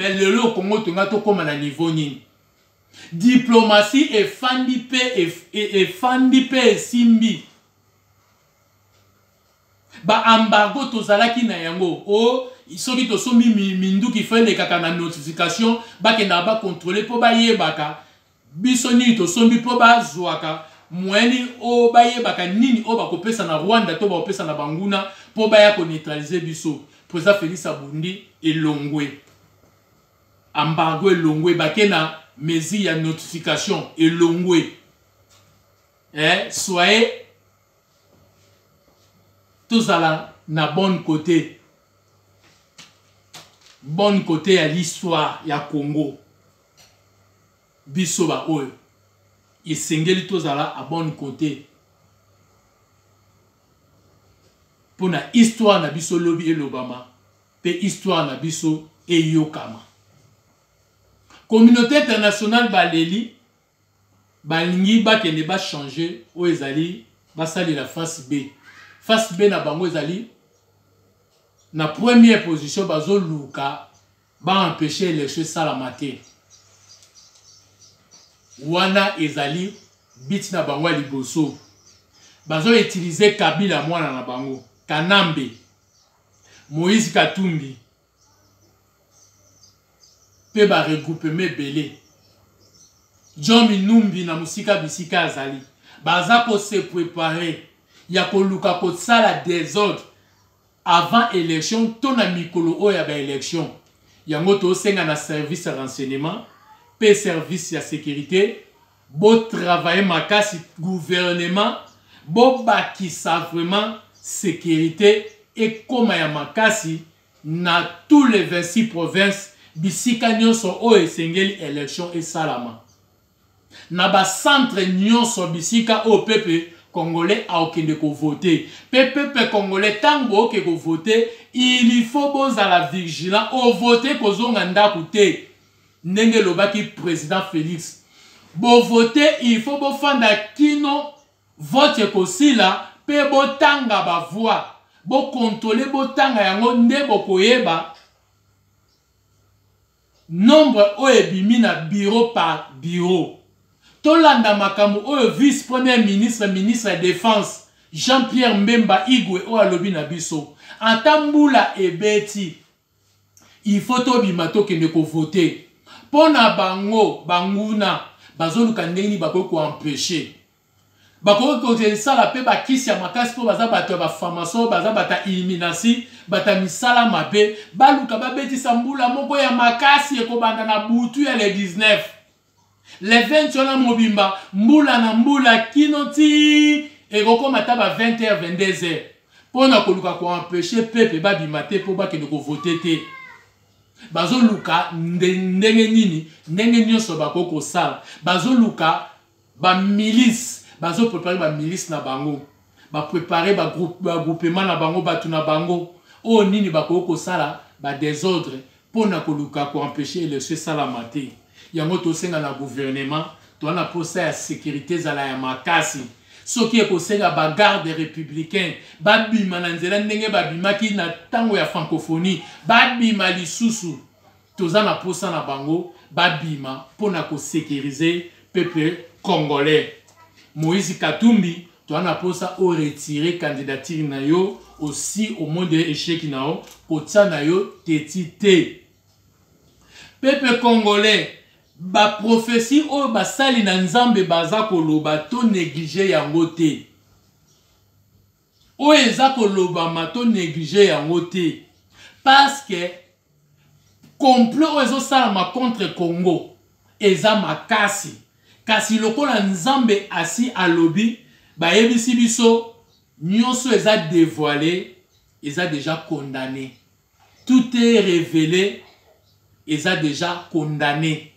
Mais lelo Congo tonga tokóma na niveau nini? Diplomatie efandi mpe efandi mpe esimbi. Ba embargo tozalaki na yango o oh, soki tosombi minduki fo elekaka na notification, bakendaka bakontrole mpo bayebaka biso nini tosombi, mpo bazwaka moyen nini oyo bayebaka nini oyo bakopesa na Rwanda to bakopesa na banguna mpo baya koneutralize biso. Président Félix abundi, elongwe embargo, elongwe, bake na mesure ya notification, elongwe. Eh, soyez tozala na bonne côté, bonne côté ya l'histoire ya Congo. Biso baoyo esengeli tozala à bonne côté mpo na histoire na biso lobi elobama mpe histoire na biso eyokama. Communauté internationale baleli, balingi bakende bachange oyo ezali basalela face B. Face B na bango ezali na première position, bazoluka baempeshe élection esalama te. Wana ezali biti na bango ya liboso. Bazoutilize Kabila, mwana na bango Kanambe, Moïse Katumbi mpe baregroupement ebele, John Minumbi na mosika bisika azali, baza kose prepare ya koluka kosala désordre avant élection to na mikolo oyo ya baélection. Yango tosenga na service ya renseignement mpe service ya sécurité botravaille makasi, gouvernement bobakisa vraiment sécurité ekóma ya makasi na tous les 26 provinces, bisika nyonso oyo esengeli élection esalama, na bacentre nyonso bisika oyo peuple congolais aokende kovote. Mpe peuple congolais, ntango booke kovote, il faut bozala vigilant. Ovote, kozonga ndako te. Ndenge elobaki président Félix, bovote, il faut bofanda kino vote ekosila mpe botanga bavoix, bokontrole, botanga yango nde bokoyeba nombre oyo ebimi na bureau par bureau. Tolanda makambo oyo vice premier ministre, ministre ya défense Jean-Pierre Mbemba Igwe oyo alobi na biso: ata mbula ebeti, il faut tobima tokende kovote. Mpo na bango banguna bazoluka ndenge nini bakoki koempeshe, bakoki kosala mpe bakisi ya makasi, mpo baza bato ya bafamaso, baza bato ya illuminati, bato ya misala mabe. Baluka babetisa mbula moko ya makasi ekobanda na butu ya le 19, le 20 wana mobimba, mbula na mbula kino ti ekokóma ata ba 20 h 22 h, mpo na koluka koempeshe peuple babima te mpo bakende kovote te. Bazoluka ndenge nini, ndenge nyonso bakoki kosala. Bazoluka bamilice, bazoprepare bamilice na bango, baprepare bagroupement na bango, bato na bango oyo nini bakoki kosala badésordre mpo na koluka koempeshe élection esalama te. Yango tosenga na gouvernement, toza na posa ya sécurité ezala ya makasi. Soki ekosenga bagarde républicain babima na nzela ndenge babimaki na ntango ya francophonie, babima lisusu. Toza na posa na bango babima mpo na kosécuriser peuple congolais. Moïse Katumbi, toza na posa oretire candidature na yo aussi au monde échec na yo, kotia na yo teti te. Peuple congolais, baprophétie oyo basali na Nzambe baza koloba, to néglige yango te. Oyo eza kolobama, to néglige yango te, parce que complot oyo ezosalama contre Congo eza makasi. Kasi lokola Nzambe asi alobi, bayebisi biso, nyonso eza dévoilé, eza déjà condamné. Tout est révélé, eza déjà condamné,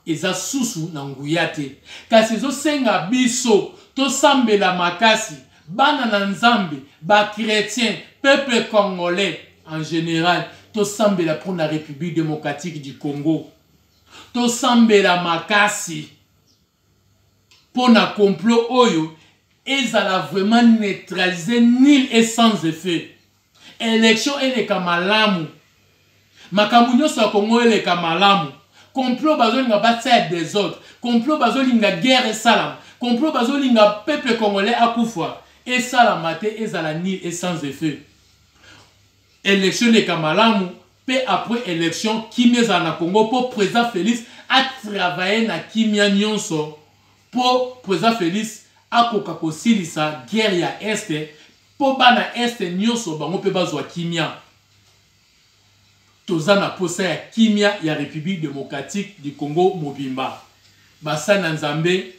eza susu na nguya te. Kasi ezosenga biso tosambela makasi, bana na Nzambe, bachrétien, peuple congolais en général, tosambela mpo na République démocratique du Congo. Tosambela makasi mpo na complot oyo ezala vraiment neutralisé, nul et sans effet, élection eleka malamu. Makambo nyonso ya Congo eleka malamu. Complot bazolinga batia ya desordre, complot bazolinga guerre esalama, complot bazolinga peuple congolais akufa esalama te, ezala nul et sans effet. Election eleka malamu pe après election kimia ezala na Congo po president Felix a travailler na kimia nyonso po president Felix akoka kosilisa guerre ya Est po bana Est nyonso bango pe bazwa kimia. Toza na posa ya kimia ya Republique democratique du Congo mobimba. Basali na Nzambe,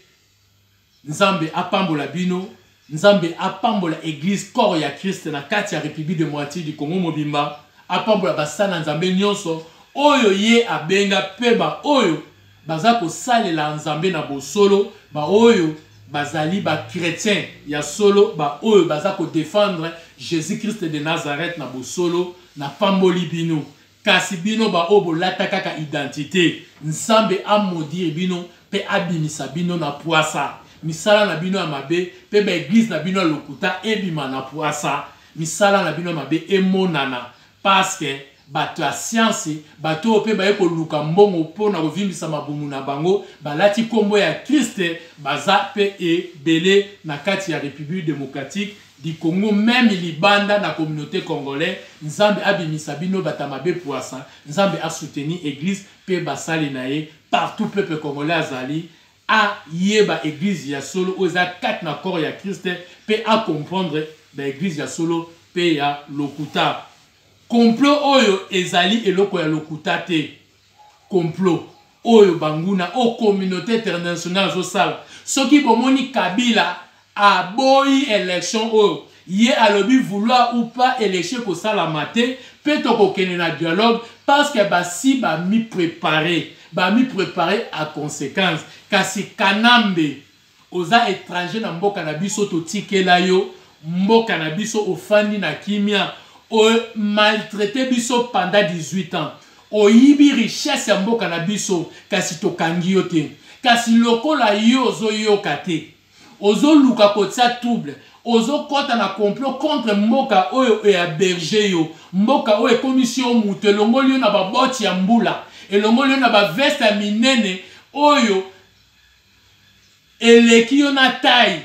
Nzambe apambola bino, Nzambe apambola eglise corps ya Christ na kati ya Republique democratique du Congo mobimba, apambola basali na Nzambe nyonso oyo ye abenga pe ba oyo baza kosalela Nzambe na bosolo, ba oyo bazali ba chretiens ya solo, ba oyo baza ko defendre Jesus Christ de Nazareth na bosolo, na pamboli bino. Kasi bino ba oyo bolata kaka identite, Nzambe a maudire bino pe abimisa bino na puasa. Misala na bino ya mabe pe ba eglises na bino ya lokuta ebima na puasa, misala na bino ya mabe emonana parce que bato ya science, bato oyo pe baye koluka mbongo po na kovimbisa mabumu na bango, balati kombo ya Christ, baza pe ebele na kati ya Republique democratique du Congo meme libanda na communaute congolais. Nzambe abimisa bino bata mabe puasa, Nzambe a soutenir eglise pe basali na ye partout peuple congolais azali ayeba eglise ya solo oyo eza kati na corps ya Christ pe a comprendre ba eglise ya solo pe ya lokuta. Complot oyo ezali eloko ya lokuta te. Complot oyo banguna oyo communaute internationale azosala, soki bomoni Kabila aboyi election oyo, ye alobi vouloir ou pas election ekosalama te pe tokokende na dialogue parce que basi ba mi preparer, ba mi preparer à consequence. Kasi Kanambe oza etranger na mboka na biso, totikela yo mboka na biso, ofandi na kimia, o maltraiter biso pendant 18 ans, oyibi richesse ya mboka na biso, kasi tokangi yo te. Kasi lokola yo ozoyoka te, ozoluka kotia trouble, ozokota na complot contre mboka oyo e héberger yo, mboka oyo ekomisi yo moto, elongoli yo na ba bottes ya mbula, elongoli yo na ba veste ya minene oyo eleki yo na taille,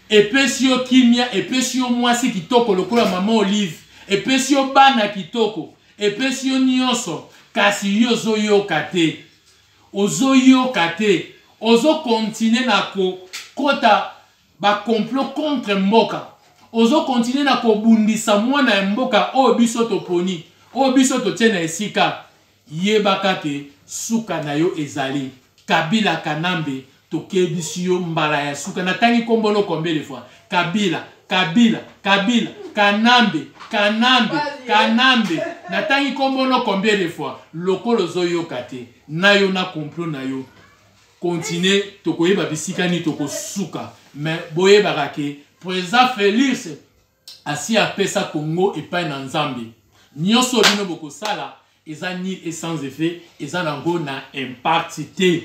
epesi yo kimia, epesi yo mwasi kitoko lokola mama Olive, epesi yo bana kitoko, epesi yo nyonso, kasi yo ozoyoka te, ozoyoka te, ozo continuer na kokota ba complot contre mboka, ozo continuer na kobundisa mwana ya mboka oyo biso toponi, oyo biso totie na esika. Yebaka ke suka na yo ezali. Kabila Kanambe tokebisi yo mbala ya suka, natangi kombo no combien de fois? Kabila, Kabila, Kabila, Kanambe, Kanambe, Kanambe, natangi kombo no combien de fois? Lokola ozoyoka te, na yo na complot na yo continue, tokoyeba bisika nini tokosuka. Mais boyebaka ke président Felix asi apesa Congo epai na Nzambe. Nyonso bino bokosala eza nul et sans effet, eza nango na impact te.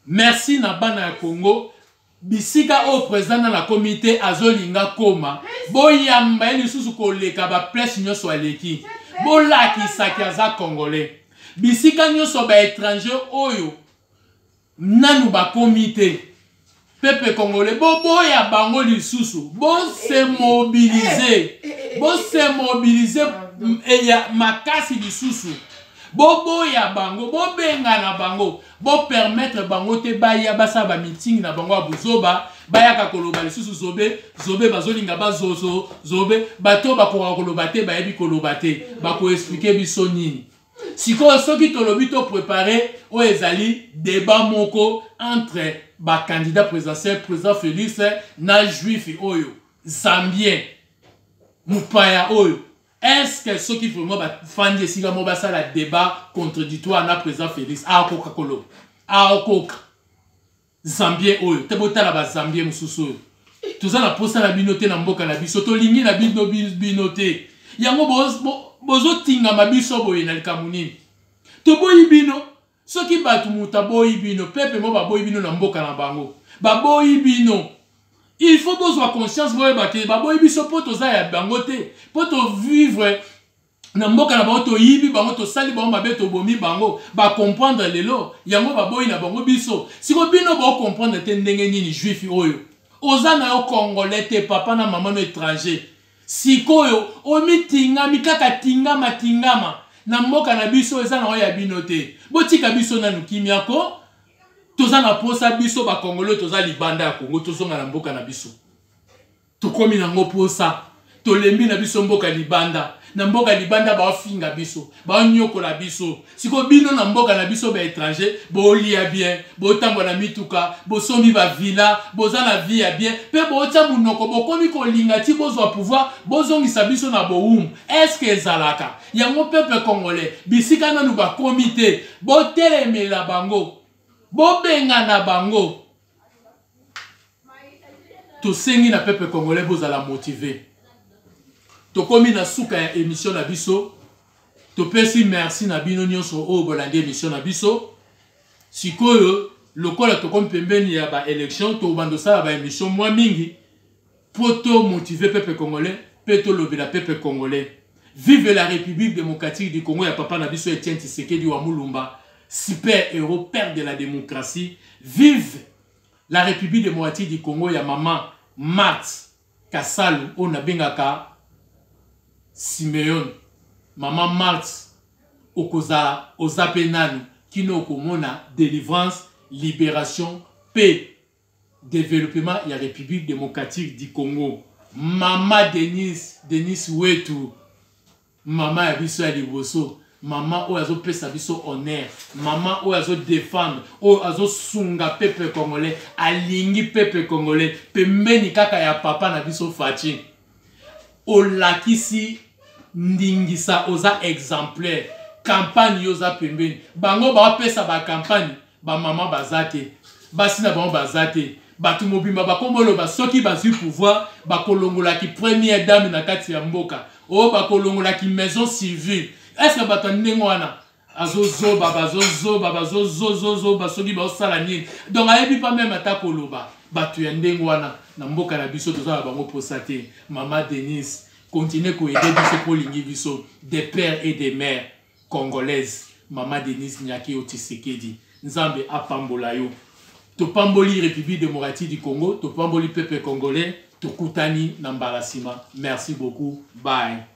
Merci na bana ya Congo, bisika oyo président nana akomi te azolinga koma, boyamba ye lisusu koleka ba place nyonso aleki, bolakisaki aza congolais. Bisika nyonso ba étranger oyo nanu bakomi te, peuple congolais boboya bango lisusu, bose mobiliser, bose mobiliser ya makasi lisusu, boboya bango, bobengana bango, bopermettre bango te baya basala ba meeting na bango ya buzoba, bayaka koloba lisusu zobe zobe, bazolinga bazozo zobe, bato bakokaka koloba te, bayebi koloba te, bakoexplike biso nini? Sikoyo soki tolobi to preparer oyo ezali debat moko entre ba candidats presidentiels, president Felix na juif oyo zambien mupaya oyo, est-ce que soki vraiment bafandi esika moko basala debat contradictoire na president Felix, akoka koloba? Akoka Zambien oyo te, botala ba Zambien mosusu oyo toza na posa na bino te na mboka na biso, tolingi na bino bino te. Yango bozotingama biso boye na likambo nini? Toboyi bino. Soki bato moto aboyi bino, peuple moko baboyi bino na mboka na bango, baboyi bino, il faut bozwa conscience, boyeba ke baboyi biso mpo toza ya bango te, mpo tovivre Na mboka na bango toyibi bango, tosali bango mabe, tobomi bango, bacomprendre lelo yango, baboyi na bango biso. Siko bino bocomprendre te ndenge nini? Juif oyo oza na yo congolais te, papa na mama no étranger, sikoyo omitingami kaka tingama tingama na mboka na biso. Eza na oyo ya bino te. Botika biso nanu kimia ko. Toza na posa, biso bacongolais toza libanda ya Kongo, tozonga na mboka na biso. Tokomi nango posa, tolembi na biso mboka libanda. Na mboka libanda baofinga biso, baonyokola biso. Sikoyo bino na mboka na biso baétranger bolia bien, botambola na mituka, bosombi bavilla, boza na vie ya bien, mpe bootya monoko. Bokomi kolinga ti bozwa pouvoir, bozongisa biso na bowumbu. Est-ce ezalaka yango? Peuple congolais, bisika nanu bakomi te, botelemela bango, bobengana bango. Tosengi na peuple congolais, bozala motivé. Tokomi na suka ya émission na biso. Topesi merci na bino nyonso oyo bolandi émission na biso. Sikoyo lokola tokomi pembeni ya baélection, tobanda osala baémission mwa mingi mpo tomotive peuple congolais mpe tolobela peuple congolais. Vive la République démocratique du Congo ya papa na biso Etienne Tshisekedi wa Mulumba, super héros, père de la démocratie. Vive la République démocratique du Congo ya mama Marthe Kasalu, oyo nabengaka Simeon. Mama Marthe, okozala oza mpe nanu kino okomona délivrance, libération mpe développement ya République démocratique du Congo. Mama Denise, Denise wetu, mama ya biso ya liboso, mama oyo azopesa biso honneur, mama oyo azodefendre, oyo azosunga peuple congolais, alingi peuple congolais, pembeni kaka ya papa na biso Fatshi. Olakisi ndingisa, oza exemplaire. Campagne, yo oza pembeni. Bango baopesa bacampagne, bamama baza te, basi na bango baza te. Bato mobimba bakomba oloba soki bazwi pouvoir, bakolongolaki première dame na kati ya mboka oyo, bakolongolaki maison civile. Est-ce bato ya ndenge wana azozoba, bazozoba, bazozozozoba, soki baosala nini? Donc ayebi pas même ata koloba. Bato ya ndenge wana na mboka na biso, toza na bango mposa te. Mama Denise, continue koaider biso mpo olingi biso des pères et des mères congolaises. Mama Denise Nyakeru Tshisekedi, Nzambe apambola yo. Topamboli République démocratique du Congo, topamboli peuple congolais. Tokutani na mbala nsima. Merci beaucoup, bye.